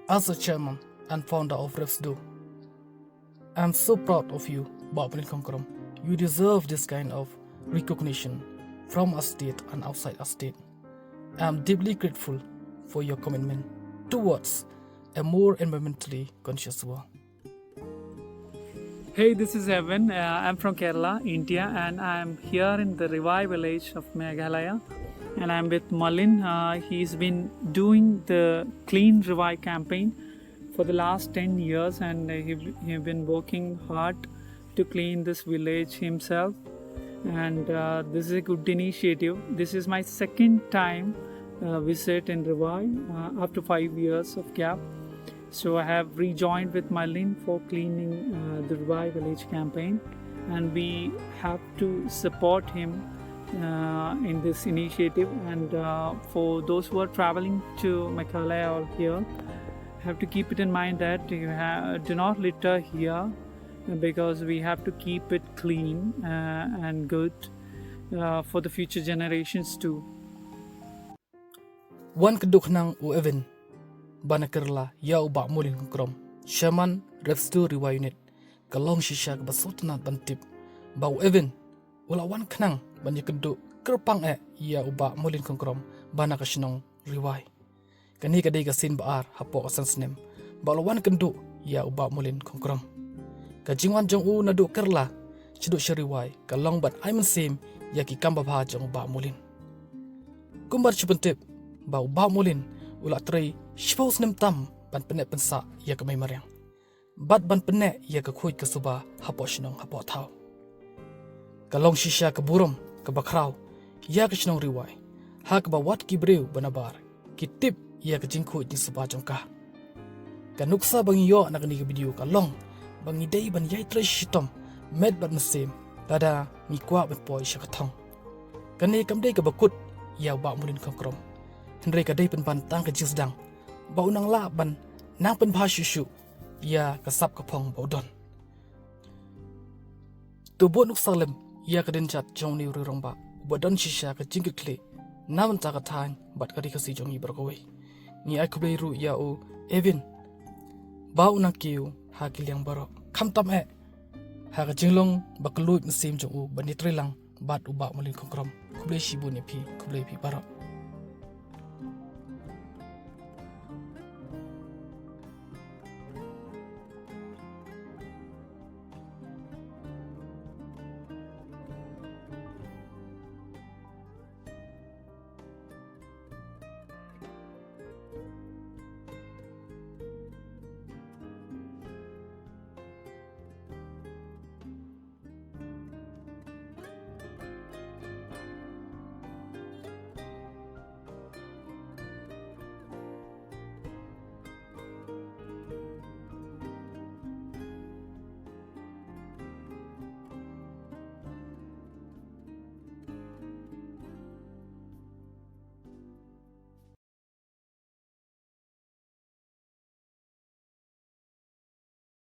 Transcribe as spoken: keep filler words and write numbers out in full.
As a chairman and founder of Refsdo, I'm so proud of you, Bah Molin Khongkrom. You deserve this kind of recognition from our state and outside our state. I'm deeply grateful for your commitment towards a more environmentally conscious world. Hey, this is Evan. Uh, I'm from Kerala, India, and I'm here in the Rivai village of Meghalaya. And I'm with Molin. Uh, he's been doing the Clean Rivai campaign for the last ten years, and uh, he, he's been working hard to clean this village himself. And uh, this is a good initiative. This is my second time uh, visit in Rivai uh, after five years of gap. So I have rejoined with Molin for cleaning uh, the Rivai village campaign, and we have to support him uh, in this initiative. And uh, for those who are traveling to Meghalaya or here, have to keep it in mind that you ha- do not litter here, because we have to keep it clean uh, and good uh, for the future generations too. Wan kynduh khnang u Evan ba na Kerala ïa u Bah Molin Khongkrom, Chairman Refsdo Rivai Unit, ka long shisha kaba sngewtynnat ban tip ba u Evan u la wan khnang ban ïakynduh kyrpang eh ïa u Bah Molin Khongkrom ba na ka shnong Rivai. Kane ka dei ka sien ba ar hapoh ka san snem ba u la wan kynduh ïa u Bah Molin Khongkrom. Ka jingwan jong u naduh Kerala shaduh sha Rivai ka long ban ai mynsiem ïa ki kam babha jong u Bah Molin. Kumba shu pyntip ba u Bah Molin u la trei shiphew snem tam ban pynneh pynsah ïa ka mei mariang bad ban pynneh ïa ka khuid ka suba hapoh shnong hapoh thaw. Ka long shisha ka burom kaba khraw ïa ka shnong Rivai ha kaba wat ki briew ba nabar ki tip ïa ka jingkhuid jingsuba jong ka. Ka nuksa ba ngi ïoh na kane ka video ka long ba ngi dei ban ïai trei shitom met bad mynsiem lada ngi kwah ban poi sha ka thong. Kane kam dei kaba kut ïa u Bah Molin Khongkrom, hynrei ka dei pynban tang ka jingsdang ba u nang lah ban nang pynbha shuh shuh ïa ka sap ka phong ba u don. To bud nuksa lem ïa ka dien jait jong une u rangbah uba don shisha ka jingkitkhlieh na bynta ka thaiñ bad ka ri Khasi jong ngi baroh kawei. Ngi ai khublei ruh ïa u Evan ba u nang kiew ha ki liang baroh, khamtam eh ha ka jinglong ba kylluid mynsiem jong u ban ïatrei lang bad u Bah Molin Khongkrom. Khublei shibun ïa phi, khublei phi baroh.